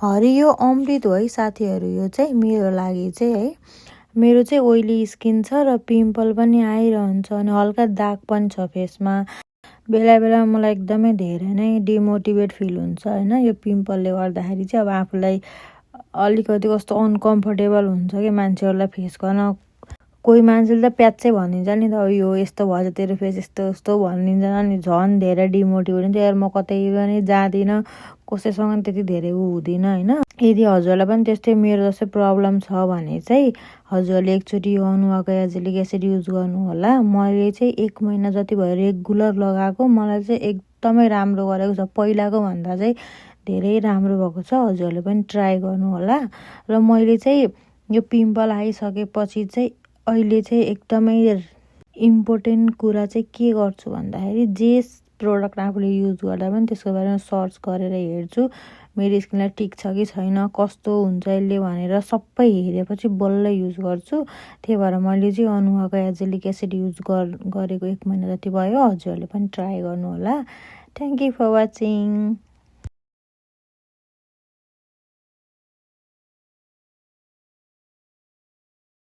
हरियो अमृत हो है साथीहरू। यो चाहिँ मेरो लागि चाहिँ है, मेरो चाहिँ ओइली स्किन छ र पिम्पल पनि आइरहन्छ अनि हल्का दाग पनि छ फेसमा। बेला बेला मलाई एकदमै धेरै नै डिमोटिभेट फिल हुन्छ हैन। यो पिम्पलले गर्दाखेरि चाहिँ अब आफूलाई अलिकति कस्तो अनकम्फर्टेबल हुन्छ कि मान्छेहरूलाई फेस गर्न। कोही मान्छेले त प्याच्चै भनिदिन्छ नि त, यो यस्तो भएछ तेरो फेस यस्तो यस्तो भनिदिन्छ अनि झन् धेरै डिमोटिभेट हुन्छ। यार म कतै पनि जाँदिनँ, कसैसँग त्यति धेरै हुँदिनँ हैन। यदि हजुरलाई पनि त्यस्तै मेरो जस्तै प्रब्लम छ भने चाहिँ हजुरले एकचोटि यो अनुवाको एजेलिक एसिड युज गर्नु होला। मैले चाहिँ 1 महिना जति भयो रेगुलर लगाएको, मलाई चाहिँ एकदमै राम्रो गरेको छ। पहिलाको भन्दा चाहिँ धेरै राम्रो भएको छ। हजुरले पनि ट्राई गर्नु होला। र मैले चाहिँ यो पिम्पल आइसकेपछि चाहिँ अहिले चाहिँ एकदमै इम्पोर्टेन्ट कुरा चाहिँ के गर्छु भन्दाखेरि जे प्रोडक्ट आफूले युज गर्दा पनि त्यसको बारेमा सर्च गरेर हेर्छु। मेरो स्किनलाई ठिक छ कि छैन, कस्तो हुन्छ यसले भनेर सबै हेरेपछि बल्ल युज गर्छु। त्यही भएर मैले चाहिँ अनुवाको एजेलिक एसिड युज गरेको 1 महिना जति भयो। हजुरहरूले पनि ट्राई गर्नु होला। Thank you for watching.